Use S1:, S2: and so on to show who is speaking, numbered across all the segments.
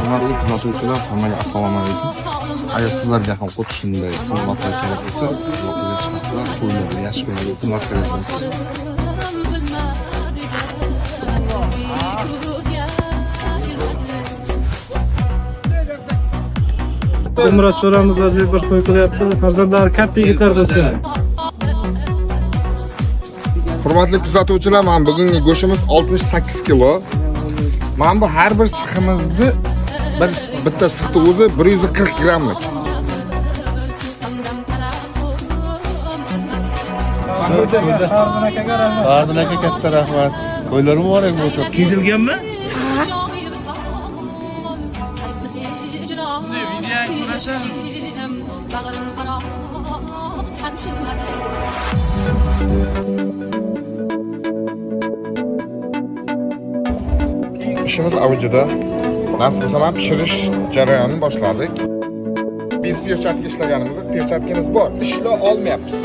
S1: Hurmatli kuzatuvchilar, hammaga assalomu alaykum. Agar sizlarga ham xuddi shunday xizmatlar kerak bo'lsa, aloqaga chiqasizlar, to'ylarda, yaxshi kunlarda xizmat qilyapmiz.
S2: Umra cho'ramiz aziz bir to'y qilyapti. Farzandlari katta yigitlar bo'lsin.
S1: Hurmatli kuzatuvchilar, mana bugungi go'shtimiz 68 kilo. Mana bu har bir siximizni bir bitta sixni o'zi 140 grammlik.
S2: Fardin akaga rahmat.
S3: Fardin aka katta rahmat. To'ylar muborak bo'lsin.
S4: Kesilganmi?
S1: Ishimiz avjida. Nasib qilsa mana pishirish jarayonini boshladik. Biz perchatka ishlaganimizda perchatkamiz bor, ishla olmayapmiz.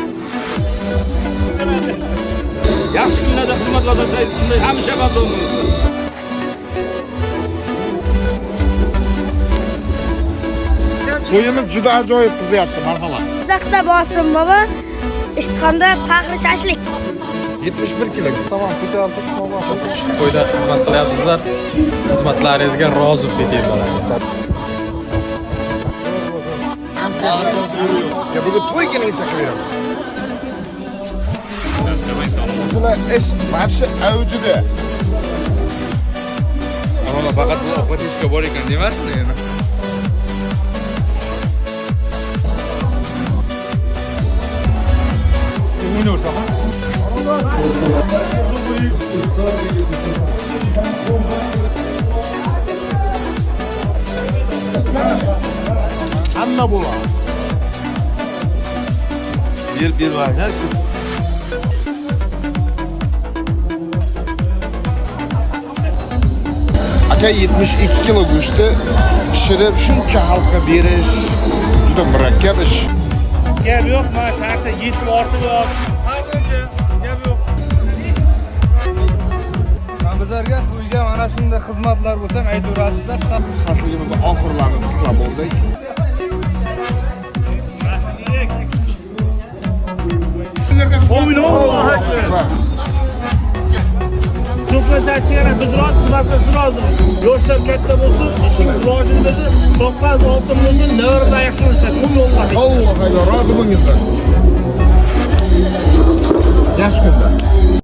S4: Yaxshi kunlarda xizmatlarda hamisha mamnunmiz.
S1: To'yimiz juda ajoyib qizyapti, marhamat.
S5: Jizzaxda Bosim bobo, Ishtixonda Faxri shashlik.
S1: 71 kilo.
S3: Tamom, ko'tardik, tamom.
S6: To'yda xizmat qilyapsizlar. Xizmatlaringizga rozi bo'lib ketay bolam.
S1: Ya bugun to'y kunigacha qilib beraman. Bular ish вообще avjida.
S3: Ammo faqat bu ovqat yeyishga bor ekan demasmi yana?
S4: Hamma bo'ladi.
S3: Bir var.
S1: Aka 72 kilo go'shtni pishirib shuncha xalqqa berish juda murakkab ish.
S4: Gap yo'q, mana shartta yetib ortib yo'q. Gap yo'q.
S3: Bizlarga to'yga mana shunday xizmatlar bo'lsa ham aytaverasizlar.
S1: Shashligimizni oxirlarini sixlab oldik.
S4: To'plantirishga biz rozi, xizmatga siz rozimiz. Yoshlar katta bo'lsin, ishingiz rivojini bersin, to'qqiz oltin bo'lsin, nevarada yaxshi bo'lsin.
S1: Allohga rozi bo'lingizlar. Yaxshi kunda.